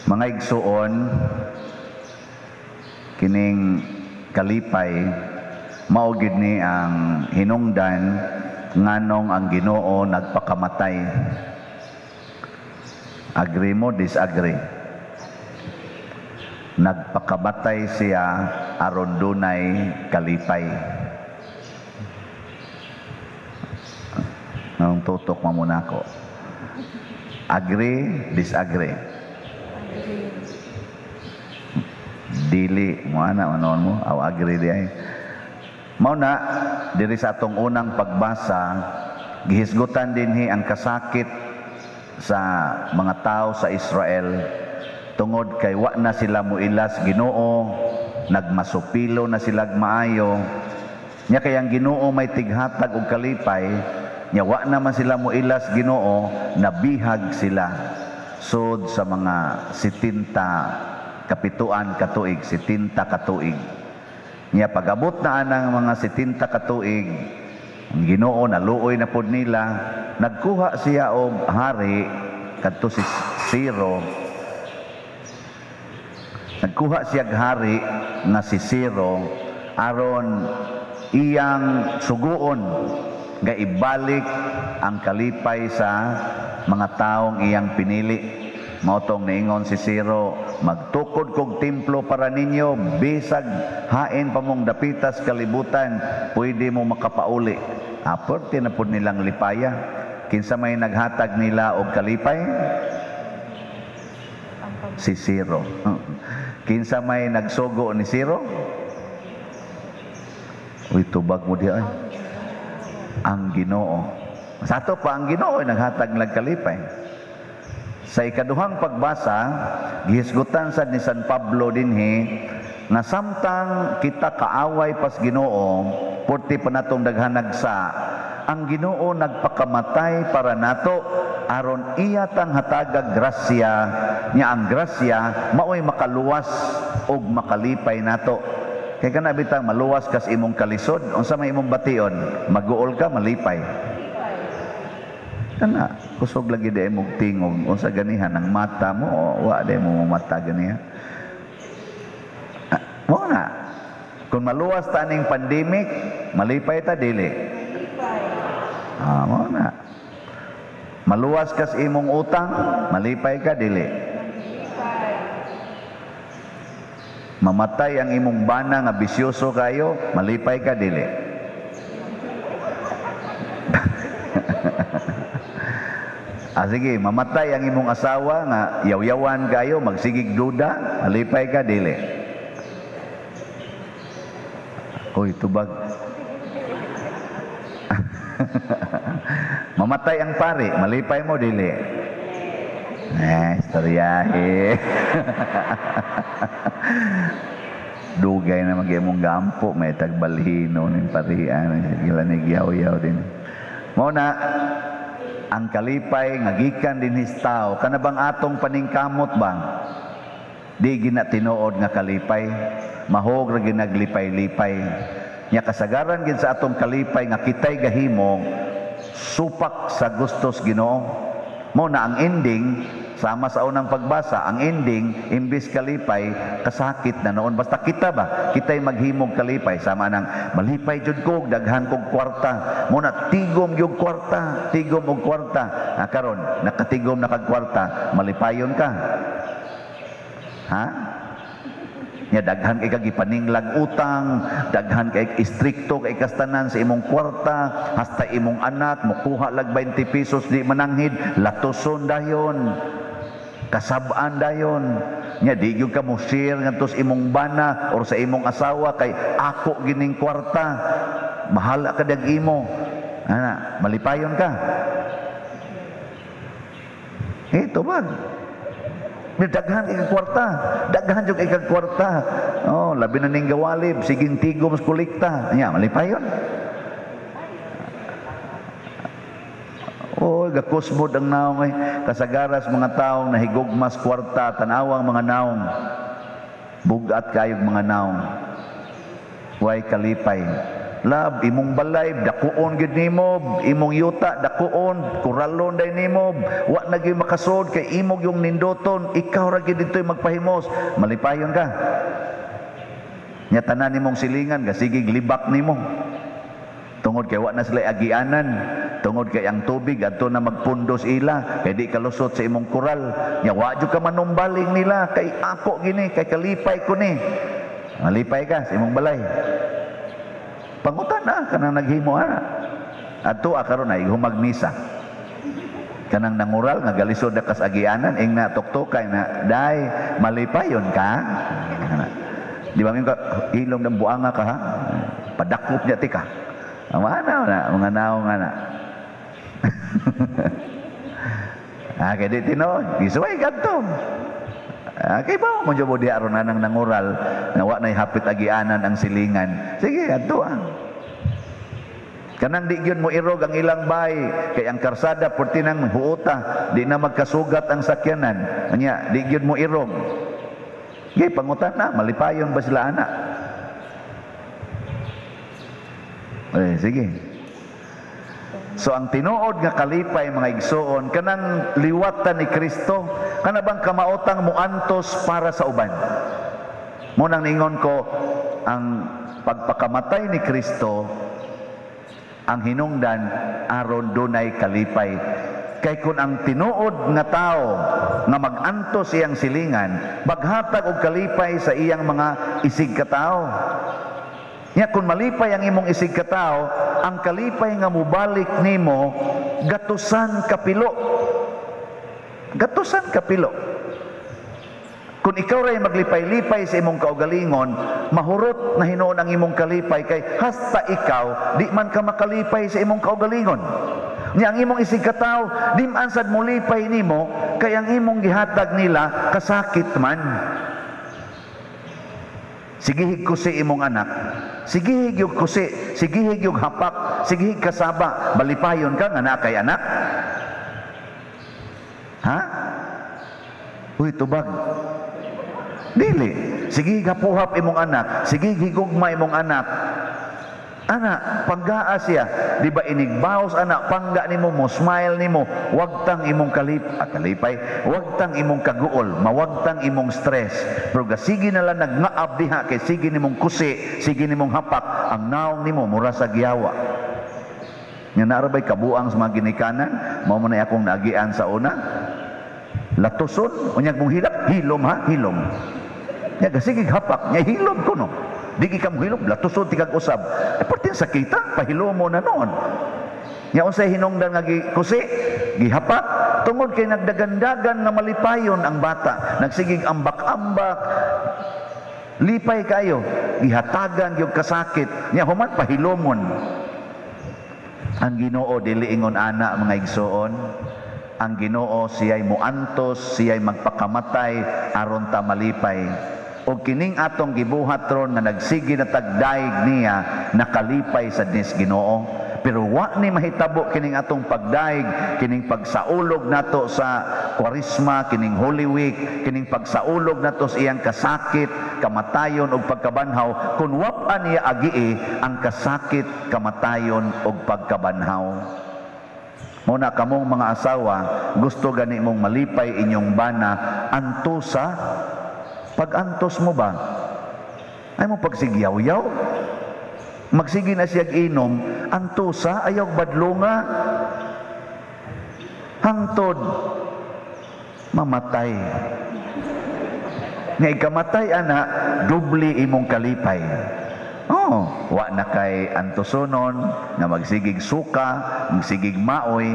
Mga igsuon, kining kalipay mao gid ni ang hinungdan nganong ang Ginoo nagpakamatay. Agree mo, disagree? Nagpakamatay siya aron dunay kalipay. Nang tutok mo muna ako. Agree, disagree? Dili mo ana ano mo, aw agree di ay. Mao na diri sa atong unang pagbasa, gihisgutan dinhi ang kasakit sa mga tao sa Israel tungod kay wa na sila muilas Ginoo, nagmasupilo na sila maayo. Nya kay ang Ginoo may tighatag og kalipay, nya wa naman sila muilas Ginoo, nabihag sila sud sa mga 70 kapituan katuig, 70 katuig. Nya pag-abot na anang mga 70 katuig, ang Ginoo naluoy na pod nila, nagkuha siya og hari kadto si Ciro. Nagkuha siya og hari nga si Ciro aron iyang suguon nga ibalik ang kalipay sa mga taong iyang pinili. Mao tong niingon si Ciro, "Magtukod kog templo para ninyo, bisag hain pa mong dapitas kalibutan, pwede mo makapauli." Aperte na pud nilang lipaya. Kinsa may naghatag nila og kalipay? Si Ciro. Kinsa may nagsugo ni Ciro? Uy, tubag mo di ay. Ang Ginoo. Sa ato pa ang Ginoo ay naghatag ng kalipay. Sa ikaduhang pagbasa, gihisgutan sad ni San Pablo dinhi nga samtang kita kaaway pas Ginoo, purti pa natong daghanag sa ang Ginoo nagpakamatay para nato aron iya tang hatagag grasya, nya ang grasya maoy makaluwas og makalipay nato. Kay kana bitang maluwas kas imong kalisod, unsa may imong bation? Maguol ka, malipay? Kana kusog lagi di mong tingog, unsa ganihan ang mata mo, wa di mo mata ganihan. Ah, mo na. Kung maluwas ta ning pandemic, malipay ta, dili? Ah, mo na. Maluwas kas imong utang, malipay ka, dili? Mamatay ang imong bana nga bisyoso kayo, malipay ka, dili? Ah, sige, mamatay ang imong asawa nga yaw-yawan kayo, magsigig duda, malipay ka, dili? Uy, tubag. Mamatay ang pari, malipay mo, dili? Eh, istoryahe. Dugay na mag imong gampo, may tagbalhino ning parian, sige lang ni yaw-yaw din. Mao na, ang kalipay nga gikan dinhi sa tao, kana bang atong paningkamot ba? Di gina tinuod nga kalipay, mahog ra ginaglipay-lipay. Nya kasagaran gid sa atong kalipay nga kitay gahimo supak sa gustos Ginoo. Mo na ang ending, sama sa unang pagbasa, ang ending imbis kalipay kasakit na noon. Basta kita ba, kitay maghimog kalipay sama nang malipay jud ko daghan kog kwarta. Mo na tigom gyud kwarta, tigom og kwarta. Na karon nakatigom na kag kwarta, malipayon ka? Ha? Nya daghan kay kag gipaninglag utang, daghan kay istrikto kay kastanan sa imong kwarta, hasta imong anak mokuha lag 20 pesos di mananghid, latuson dayon, kasab-an dayon. Nya di gyud ka mo share ngadto sa imong bana or sa imong asawa kay ako gining kwarta, bahala ka dag imo. Ana, malipayon ka? Eh, tubag. Daghan kay kwarta, daghan jud kay kwarta. Oh, labi na ning gawalib, siging tigom sa kolekta. Nya, malipayon? Oh, gakusmod ang naong ay kasagaras mga taong nahigugmas kwarta, tanawang mga naong. Bugat kayog mga naong. Way kalipay. Love, imong balay dakuon gid nimo, imong yuta dakuon, kuralon day nimo, wa na gyud makasod kay imong yung nindoton, ikaw ra gid dito'y magpahimos. Malipayon ka. Nya tanan nimong silingan gasigig libak nimo. Tungod kay wa na sila agianan, tungod kay ang tubig adto na magpundos ila, kay di kalusot sa imong kural. Nya wa jud ka manumbaling nila kay ako gini, kay kalipay ko ni. Malipay ka sa imong balay. Pangutan na kanang naghimo ana. Adto karon ay humag misa. Kanang nangural nga galisod na kas agianan ing na tuktokay na day malipayon ka. Di ba ka ilong ng buanga ka ha? Padakop niya tika. Mana na mga naong ana. Ah, kay di tinuod, gisuway kadto. Ah, kay ba mo jud di aron anang nangural nga wa nay hapit agianan ang silingan. Sige, adto ah. Kanang di gyud mo irog ang ilang bahay kay ang karsada perti nang huota, di na magkasugat ang sakyanan. Anya, di gyud mo irog. Gay pangutan na, malipayon ba sila ana? Eh, sige. So ang tinuod nga kalipay mga igsoon kanang liwatan ni Kristo, kana bang kamaotang muantos para sa uban. Mo nang ningon ko ang pagpakamatay ni Kristo ang hinungdan aron dunay kalipay. Kay kun ang tinuod nga tao nga magantos iyang silingan, maghatag og kalipay sa iyang mga isig katao. Nya kun malipay ang imong isig katao, ang kalipay nga mobalik nimo gatusan kapilo. Gatusan kapilo. Kung ikaw ray maglipay-lipay sa imong kaugalingon, mahurot na hinuon ang imong kalipay kay hasta ikaw di man ka makalipay sa imong kaugalingon. Nya ang imong isig katao, di man sad molipay nimo kay ang imong gihatag nila kasakit man. Sigihig kusi imong anak, sigihig yung kusi, sigihig yung hapak, sigihig kasaba, balipayon ka nga naa kay anak. Ha? Uy, tubag. Dili. Sigihig hapuhap imong anak, sigihig higugma imong anak. Anak, panggaa siya. Di ba inigbaos anak, pangga nimo, mo smile nimo, wagtang imong kalipay, wagtang imong kaguol, mawagtang imong stress. Pero sige na lang nagngaab diha kay sige nimong kusi, sige nimong hapak, ang naong nimo mura sa giyawa. Nga naarabay kabuang sa mga ginikanan, mao man ay akong naagian sa una. Latuson, unyag mong hilak, hilom ha, hilom. Nya sige hapak, nya hilom kuno. Di ka mohilom, latuson tikag usab. Eh, perting sakita, pahilom mo na noon. Nya unsay hinungdan nga gikusi, gihapak, tungod kay nagdagandagan nga malipayon ang bata, nagsigig ambak-ambak, lipay kayo, gihatagan gyud kasakit, nya human pahilomon. Ang Ginoo dili ingon ana mga igsoon. Ang Ginoo siya'y muantos, siya'y magpakamatay aron ta malipay. O kining atong gibuhat ron nga nagsige na tagdaig niya nakalipay sa nis Ginoo. Pero wa ni mahitabo kining atong pagdaig, kining pagsaulog nato sa Kwaresma, kining Holy Week, kining pagsaulog nato sa iyang kasakit, kamatayon ug pagkabanhaw, kun wa niya agii ang kasakit, kamatayon ug pagkabanhaw. Muna kamong mga asawa, gusto gani mong malipay inyong bana, antusa, pag-antos mo ba? Ay mo pagsigyaw-yaw? Magsige na siyag inom, antusa, ayaw badlunga. Hangtod, mamatay. Nga ikamatay, ana, dubli imong kalipay. Oh, wa na kay antusonon, nga magsigig suka, magsigig maoy,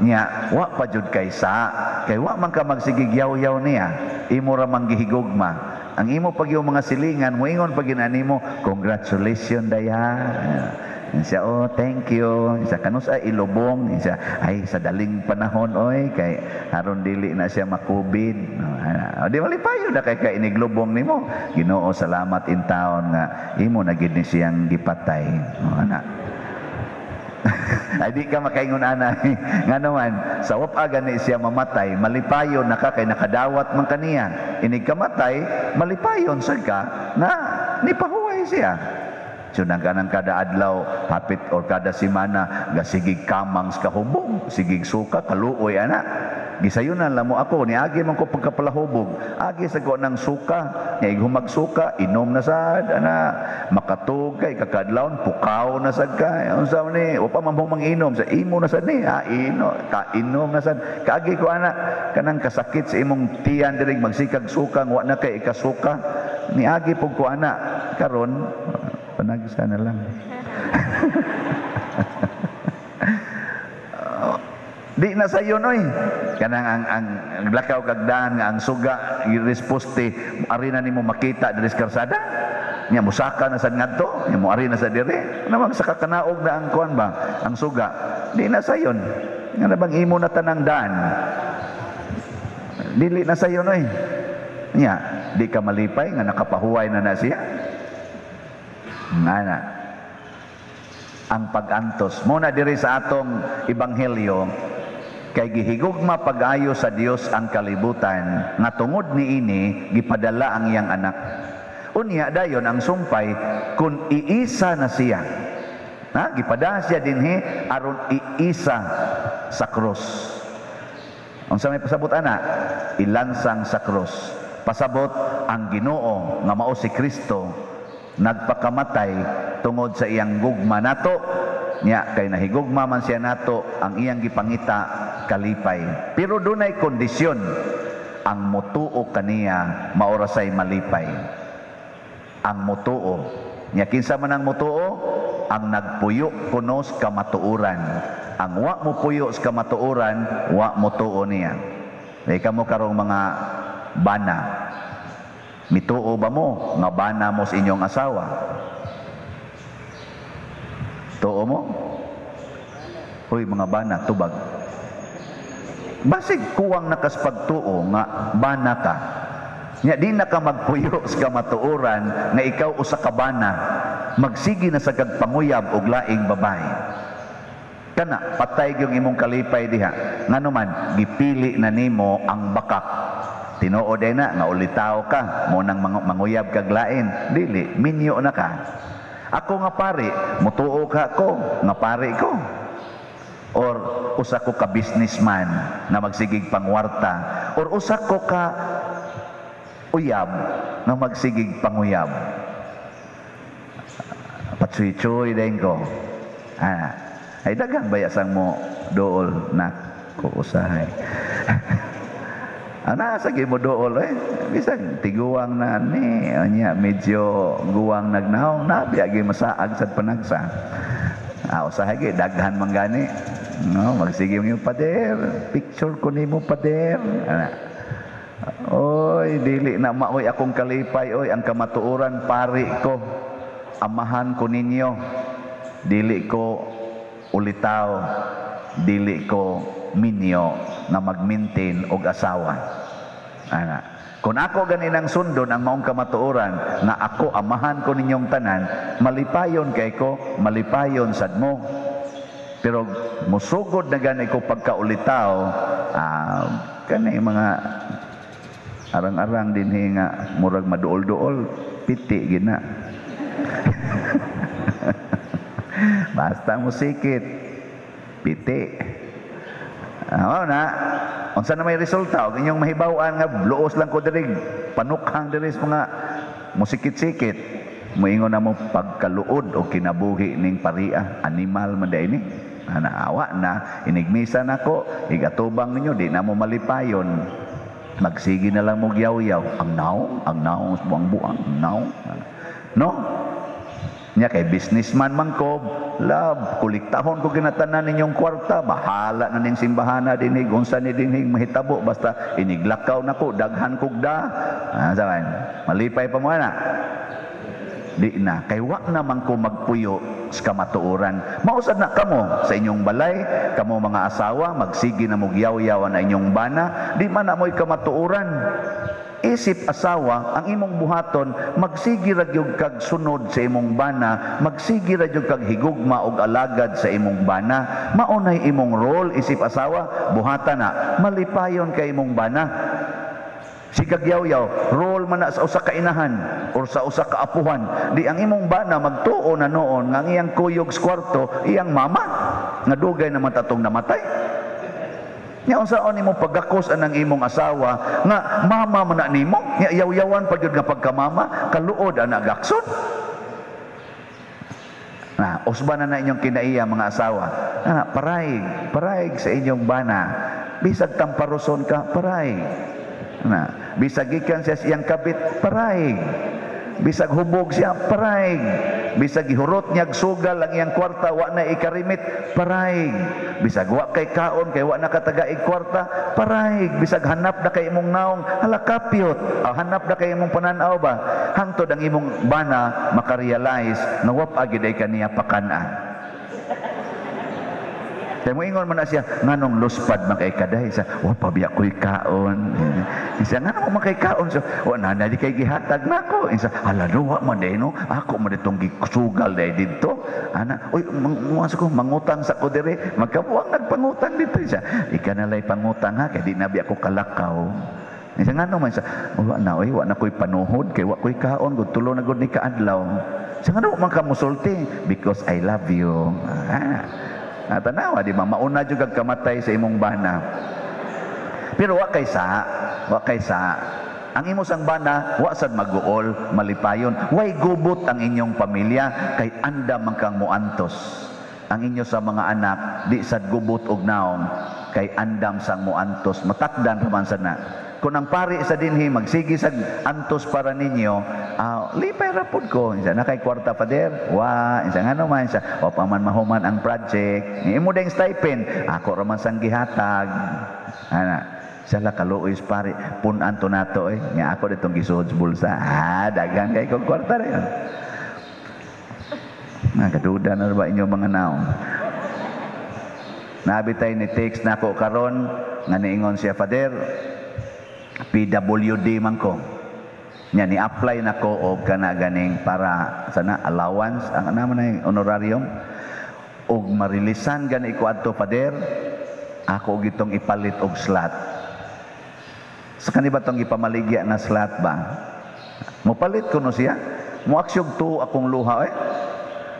nya wa pa jud kay sa, kay wa man ka magsigig yaw-yaw niya, imo ra man gihigugma. Ang imo pag yung mga silingan, moingon pag ginani mo, congratulations daya. Siya, oh, thank you. Siya, kanus ay ilubong. Siya, ay, sa daling panahon, oy, kay aron dili na siya makubid. O, di malipayo na kay kainiglubong nimo. Ginoo, salamat in taon nga imo na gid ni siyang gipatay. O, ana. Ay di ka makaingon ana. Nga naman, sa wapa gani siya mamatay, malipayon na ka kay nakadawat man kaniya. Inig kamatay, malipayon sad ka na nipahuway siya. So nang kada adlaw hapit or kada semana gasigig kamang sa kahubog, sigig suka, kaluoy ana. Gisayunan lang mo ako, niagi man ko pagkapalahubog. Agi sa ko ng suka, nya ighumag suka, inom na sad, ana, makatug kay kakadlawon, pukaw na sad ka. Unsa man ni, wa pa man mo manginom sa imo na sad ni, ha, ino, kainom na sad. Kaagi ko ana, kanang kasakit sa imong tiyan diri magsikag suka, wa na kay ikasuka. Niagi pug ko ana, karon panagsa na lang. Di na sayon oy. Kanang ang lakaw kag daan nga ang suga resposte ari na nimo makita diri sa karsada. Nya musaka na sad ngadto, nya mo ari na sa diri. Namang sa kakanaog na ang kuan ba, ang suga. Di na sayon. Nga na bang imo na tanang daan. Dili na sayon oy. Nya di ka malipay nga nakapahuway na na siya. Nga na ang pag-antos mo na diri sa atong ebanghelyo kay gihigugma pag-ayo sa Dios ang kalibutan nga tungod niini gipadala ang iyang anak. Unya dayon ang sumpay kun iisa na siya. Ha, gipadala siya dinhi aron iisa sa krus. Unsa may pasabot ana? Ilansang sa krus. Pasabot ang Ginoo nga mao si Kristo nagpakamatay tungod sa iyang gugma nato. Nya kay nahigugma man siya nato, ang iyang gipangita kalipay. Pero dunay kondisyon, ang mutuo kaniya mao ra say malipay. Ang mutuo. Nya kinsa man ang mutuo? Ang nagpuyo kuno sa kamatuoran. Ang wa mo puyo sa kamatuoran, wa mutuo niya. Kay kamo karong mga bana, mituo ba mo nga bana mo sa inyong asawa? Tuo mo? Hoy mga bana, tubag. Basig kuwang nakaspagtuo nga bana ka. Nya di na ka magpuyo sa kamatuoran nga ikaw usa ka bana, magsige na sa kag panguyab og laing babae. Kana patay gyud imong kalipay diha. Ngano man gipili na nimo ang bakak. Tinuod ay na nga ulitaw ka, mo nang manguyab kag lain, dili minyo na ka. Ako nga pari, mutuo ka ko nga pari ko. Or usa ko ka businessman na magsigig pangwarta, or usa ko ka uyab na magsigig panguyab. Patsuy-tsuy din ko. Ah, ay daghang bayasang mo dool na ko usahay. Ana sa mo dool eh. Bisan tiguang na ni anya medyo guwang nagnahong na biagi masaag sad panagsa. Ah, usahay gi daghan man gani. No, magsige mo pader, picture ko nimo pader. Ana. Oy, dili na maoy akong kalipay oy, ang kamatuoran pari ko. Amahan ko ninyo. Dili ko ulitaw, dili ko minyo nga mag-maintain og asawa. Ana. Kung ako ganinang sundon ang maong kamatuoran nga ako amahan ko ninyong tanan, malipayon kay ko, malipayon sad mo. Pero musugod na gani ko pagkaulitaw, kani mga arang-arang dinhi nga murag maduol-duol, piti gina. Basta musikit, piti. Mao na, unsa na may resulta og inyong mahibaw-an nga luos lang ko diri, panukhang diri sa mga musikit-sikit. Moingon na mo pagkaluod o kinabuhi ning paria, animal man day ni. Ana awa na inigmisa nako, igatubang ninyo di na mo malipayon. Magsige na lang mo gyaw-yaw, ang naong buang-buang, ang naong. No? Nya kay businessman man ko, love, kuliktahon ko ginatanan ninyong kwarta, bahala na ning simbahana dinhi, unsa ni dinhi mahitabo basta iniglakaw nako, daghan kog da. Ah, saban, malipay pa mo ana. Di na kay wa naman ko magpuyo sa kamatuoran. Mausad na kamo sa inyong balay, kamo mga asawa, magsige na mo gyaw-yaw na inyong bana, di man na mo'y kamatuoran. Isip asawa, ang imong buhaton, magsige ra gyud kag sunod sa imong bana, magsige ra gyud kag higugma og alagad sa imong bana. Mao nay imong role isip asawa, buhatan na, malipayon kay imong bana. Sigag yaw-yaw, role man na sa usa ka inahan or sa usa ka apuhan. Di ang imong bana magtuo na noon nga ang iyang kuyog sa kwarto, iyang mama, nga dugay naman tatong namatay. Nya unsaon nimo pagakos anang imong asawa nga mama man na nimo, nya yaw-yawan pa gyud nga pagkamama, kaluod ana gakson. Na, usba na na inyong kinaiya, mga asawa. Na, paraig, paraig sa inyong bana. Bisag tamparuson ka, paraig. Na, bisag gikan siya sa iyang kabit, paraig. Bisag hubog siya, paraig. Bisag gihurot niyag sugal ang iyang kwarta, wa na ikarimit, paraig. Bisag wa kay kaon, kay wa na katagaig kwarta, paraig. Bisag hanap na kay imong naong, hala kapyot. Ah, hanap na kay imong pananaw ba? Hangtod ang imong bana makarealize nga wa pa gid ay kaniya pakan-an. Kaya mo ingon man na siya, nganong luspad man kay kaday? Sa, wa pa biya ko'y kaon. Siya, nganong man kay kaon? So, wa na, na di kay gihatag nako. Isa, hala, no, wa man day, no? Ako man ditong gisugal day dito. Ana, uy, mang, ko, mangutang sa ko dire. Magkabuang nagpangutang dito. Siya, ika na lay pangutang ha, kay di na biya ko kalakaw. Isa nga man siya, wa na, uy, wa na ko'y panuhod, kay wa ko'y kaon, gud tulo na gud ni kaadlaw. Siya nga man ka musulti, because I love you. Ah. Tanawa, di ba? Mauna jud kag kamatay sa imong bana. Pero wa kay sa, wa kay sa. Ang imo sang bana, wa sad maguol, malipayon. Way gubot ang inyong pamilya kay anda man kang muantos. Ang inyo sa mga anak, di sad gubot og naong kay andam sang muantos. Matakdan raman sad na. Kung ang pari sa dinhi magsige sa antos para ninyo, lipay ra pud ko. Isa na kay kwarta, Father, wa, isa ngano man siya, wa pa man mahuman ang project. Imo ding stipend, ako ra man sang gihatag. Ana, sala kaluoy pari, pun-an to nato eh. Nga ako ditong gisuod sa bulsa. Ah, daghan kay kog kwarta ra yun. Nagaduda na ba inyo mga naong? Nabi tay ni text nako karon nga niingon siya, "Father, PWD man ko. Nya ni-apply nako og kana ganing para sana allowance ang ana man ay honorarium og marilisan gani ko adto, Father, ako og itong ipalit og slot." Sa kani ba tong gipamaligya nga slot ba? Mopalit ko no siya. Moaksyog to akong luha eh.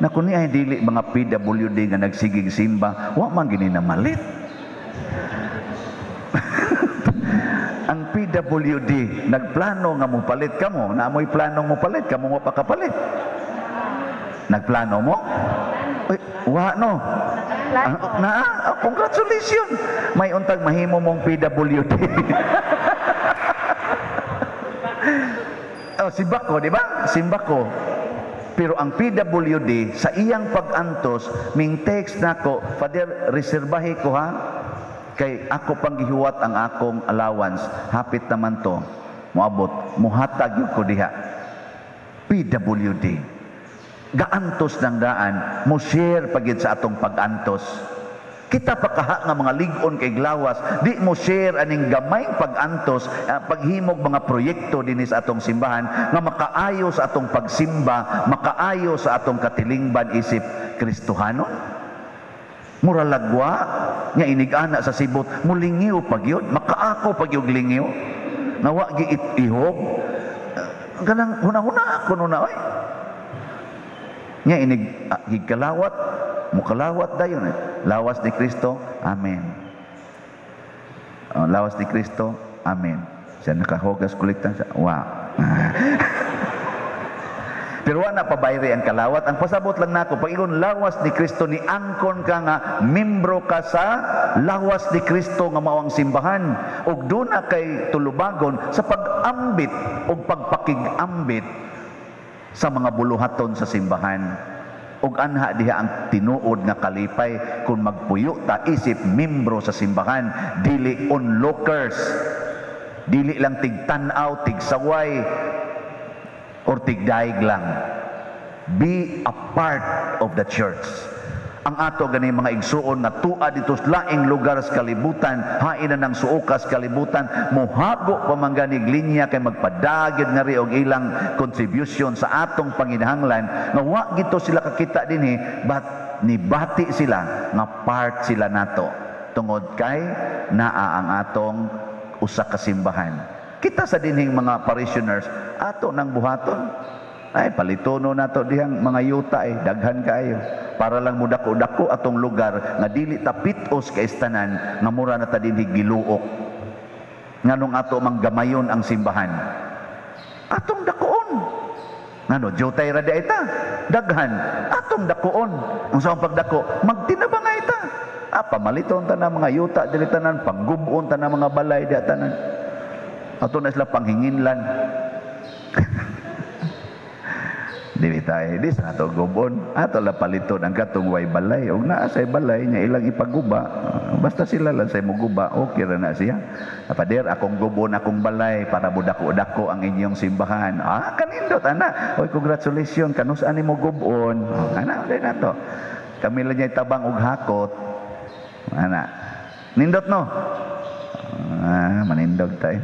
Naku ni ay dili mga PWD nga nagsigig simba, wa man gini namalit. Ang PWD nagplano nga mopalit kamo, naamoy plano mopalit kamo, wa pa kapalit. Nagplano mo? Uy, wa no. Ah, na, ah, congratulations. May untag mahimo mong PWD. Oh, simbako, di ba? Simbako. Pero ang PWD sa iyang pag-antos, ming text nako, "Father, reserbahe ko ha. Kay ako pang gihuwat ang akong allowance, hapit naman to, moabot, muhatag yun ko diha." PWD. Gaantos ng daan, mo share pagid sa atong pag-antos. Kita pa kaha nga mga lig-on kay glawas, di mo share aning gamayng pag-antos, paghimog mga proyekto dinhi sa atong simbahan nga makaayo sa atong pagsimba, makaayo sa atong katilingban isip Kristohanon. Mura lagwa nga inig-ana sa sibot, mulingiw pag yun, makaako pag yung lingiw, nga wa gi ihog. Kanang huna-huna ako nuna oy. Nga inig gigkalawat, mukalawat dayon eh. Lawas ni Kristo, amen. Oh, lawas ni Kristo, amen. Siya nakahogas kolekta siya, wa. Pero wa na pabayri ang kalawat. Ang pasabot lang nako, pag ingon lawas ni Kristo, ni angkon ka nga membro ka sa lawas ni Kristo nga mao ang simbahan. Ug duna kay tulubagon sa pag-ambit ug pagpakig-ambit sa mga buluhaton sa simbahan. Ug anha diha ang tinuod nga kalipay kung magpuyo ta isip membro sa simbahan, dili onlookers, dili lang tigtan-aw, tigsaway, or tigdaig lang. Be a part of the church. Ang ato gani mga igsuon nga tua dito sa laing lugar sa kalibutan, hain na ng suokas kalibutan, mohago pa man gani linya kay magpadagid nga ri og ilang contribution sa atong panginahanglan, nga wa gito sila kakita dinhi, but nibati sila nga part sila nato tungod kay naa ang atong usa ka simbahan. Kita sa dinhing mga parishioners, ato nang buhaton. Ay, palitono nato dihang mga yuta eh, daghan kaayo. Para lang mudako-dako atong lugar nga dili ta pitos kay tanan nga mura na ta dinhi giluok. Nganong ato mang gamayon ang simbahan? Atong dakuon. Ngano, jutay ra di ta. Daghan, atong dakuon. Unsa ang pagdako? Magtinabangay ta. Ah, pamaliton ta na mga yuta dili tanan, panggubon ta na mga balay di tanan. Ato na sila panghinginlan. Dili tayo, di sa ato gubon. Ato la paliton ang katong way balay. Og naa say balay niya ilang ipaguba. Basta sila lang say muguba, okay ra na siya. Pader, akong gubon akong balay para budako-dako ang inyong simbahan. Ah, kanindot ana. Oy, congratulations, kanus ani mo gubon. Oh, ana, day na to. Kami lang niya tabang og hakot. Ana. Nindot no? Ah, manindog tayo.